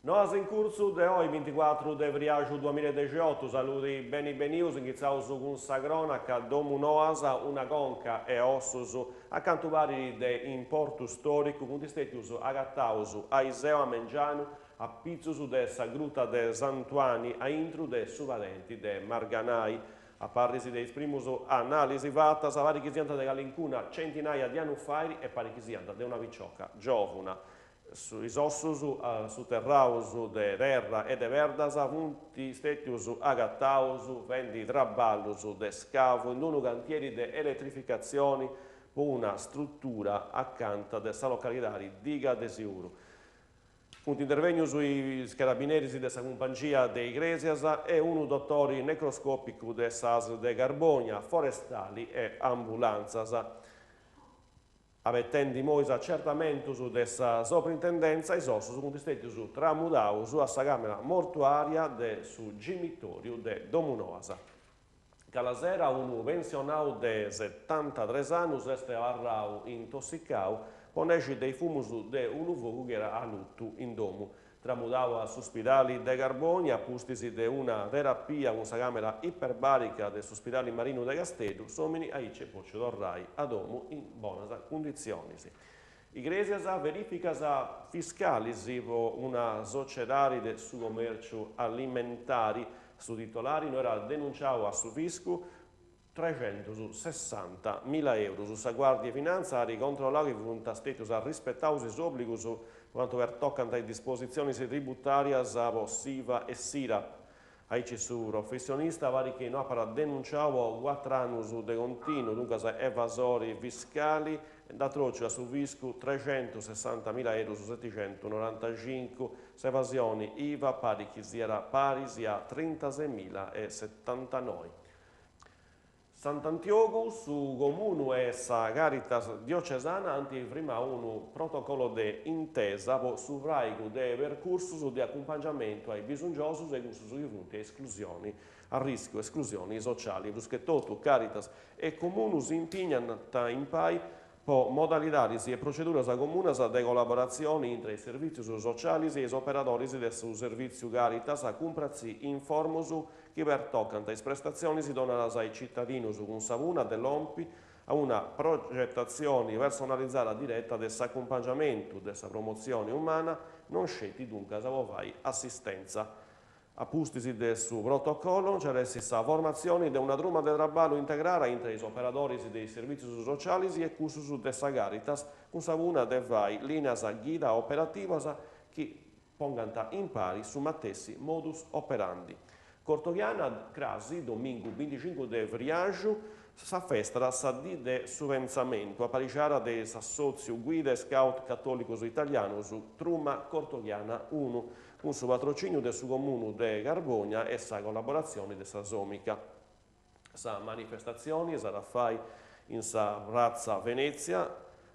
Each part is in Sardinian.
Noas in curtzu de oi binticuatru de friaxu duamillaedexiottu, saludi beni benius, inghitzaus cun sa cronaca, Domunoas, una conca e ossus, a cantu parit de importu storicu, funt stetius agataus aiseu a mengianu a pitzus de sa gruta de Sant'Uani a intru de su padenti de Marganai. A parris de is primus analisi fatas parit chi siant de calincuna centinaia de annus fait e parit chi siant de una picioca giòvuna. Is ossus suterraus de terra e de perdas funt stètius agataus fendi traballus de scavu in unu cantieri de eletrificatzioni po una strutura acanta de sa localidadi Diga de Siuru. Funt intervènnius is carabineris de sa cumpangia de Igrèsias e unu dotori necroscòpicu de s'Asl de Carbònia, forestali e ambulantzas. Abetendi imoi is acertamentus de sa Soprintendenza, is ossus funt stètius tramudaus a sa càmera mortuària de su gimitòriu de Domunoas. Calasera unu pensionau de setantatres annus est abarrau intossicau po nexi de is fumus de unu fogu chi era allutu in domu. Tramudau a su spidali de Carbònia a pustis de una terapia cun sa càmera iperbàrica de su spidali Marinu de Casteddu, s'òmini aici est pòtziu torrai a domu in bonas cunditzionis. Igrèsias verìficas fiscalis po una sociedadi de su comèrciu alimentari. Su titolari no era denunciau a su fiscu trexentussessanta mila eurus. Sa Guàrdia 'e Finantza at controllau chi funt stètius arrispetaus is òbligus po cantu pertocant is dispositzionis tributàrias po s'IVA e s'IRAP. Aici su professionista parit chi no apat denunciau po cuatr'annus de continu, duncas evasori fiscali, nd'at tròciu a su fiscu trexentussessantamila eurus seticentunorantacincu, s'evasioni IVA parit chi siat paris a trintasemila e setantanoi. Sant'Antiogu, su Comunu e sa Caritas diocesana ant frimau unu protocollo de intesa po su fràigu de percursus de acumpangiamentu a is bisongiosus e cussus chi funt a esclusioni, a rischiu esclusioni sociali. Pruschetotu Caritas e Comunu si impignant impari Po modalidadis e proceduras comunas de collaboratzioni intre is servìtzius socialis e is operadoris de su servìtziu Caritas cun pratzì informus chi pertocant is prestatzionis donadas a is citadinus cun sa punna de lompi a una progetatzioni personalizada direta de s'acumpangiamentu de sa promotzioni umana non sceti duncas po fai assistentza. A pustis de su protocollo nc'at essi sa formatzioni de una truma de traballu integrada intre is operadoris de is servìtzius socialis e cussus de sa Caritas cun sa punna de fai lìnias ghida operativas chi pongant impari su matessi modus operandi. Cortoghiana, crasi, domingu binticincu de friaxu, s'afestat sa Dì de su Pentzamentu, aparixada de s'assòtziu Guida e Scout Catòlicus Italianus Truma Cortoghiana Unu, cun su patrocìniu de su Comunu de Carbònia e sa collaboratzioni de sa Somica. Sa manifestatzioni s'at a fai in sa pratza Venètzia,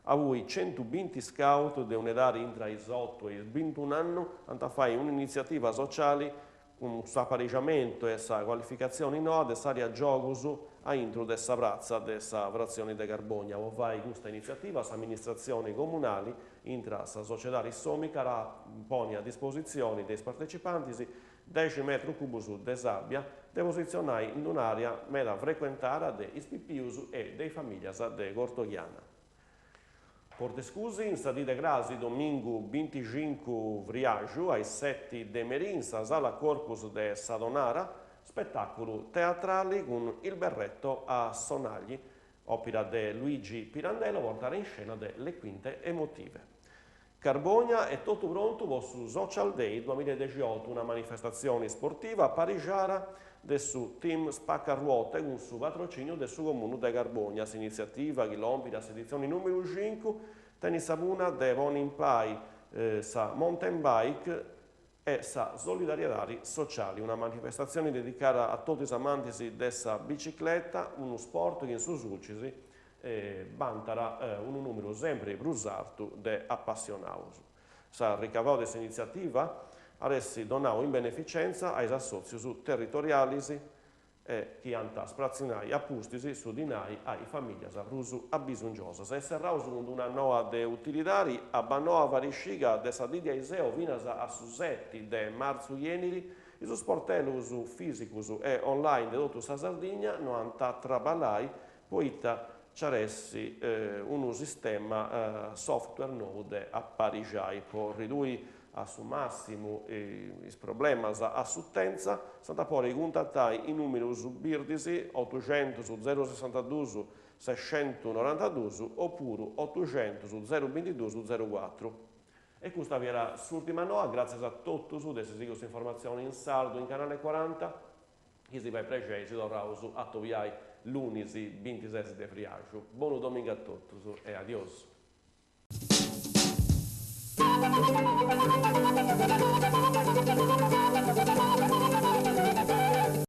aubi centubinti scout de un'edadi intra is otu e is bintun'annu ant a fai un'initziativa sociali cun s'aparixamentu e sa cualificatzioni noa de s'àrea giogus a intru de sa pratza de sa fratzioni de Carbònia. Po fai custa initziativa s'amministratzioni comunali intra sa sociedadi Somicar at a ponni a dispositzioni de is partecipantis dexi metru cubus de sabbia de positzionai in un'àrea meda frecuentada de is pipius e de is famìlias de Cortoghiana. Portescusi, in sa dì de crasi, domingu binticincu friaxu, a is seti de merì, in sa sala Corpus de sa Tonara, spetàculu teatrali cun Il berretto a sonagli, òpira de Luigi Pirandello portada in scena de Le Quinte Emotive. Carbònia est totu prontu po su Social Day duamillaedexiotu, una manifestatzioni sportiva aparixada de su Team Spaccaruote cun su patrocìniu de su Comunu de Carbònia. S'initziativa, chi lompit a s'editzioni nùmeru cincu, tenit sa punna de ponni impari sa mountain bike e sa solidariedadi sociali, una manifestatzioni dedicada a totu is amantis de sa bicicleta, unu sport chi in su Sulcis bantat unu nùmeru sempri prus artu de apassionaus. S'arricavau de s'initziativa at essi donau in beneficentza a is assòtzius territorialis. e chi ant a spratzinai a pustis su dinai a is famìllias prus abisongiosas. E serraus cun una noa de utilidadi, Abbanoa Farisciga de sa dì de aiseu finas a su seti de martzu chi 'enit, is sportellus fìsicus e online de totu sa Sardigna no ant a traballai poita nc'at essi unu sistema software nou de aparixai po ridui a su màssimu is problemas a s'utenza, s'ant a podi cuntatai is nùmerus birdis otuxentus zerusessantadus sescentunorantadus opuru otuxentus zerubintidus zerucuatru. E custa fiat s'ùrtima noa, gràtzias a totus de essi sighiu s'informatzioni in sardu in Canale Cuaranta. Chi si fait prexei si torraus a atobiai lunis bintises de friaxu. Bonu domingu a totus e adiosu.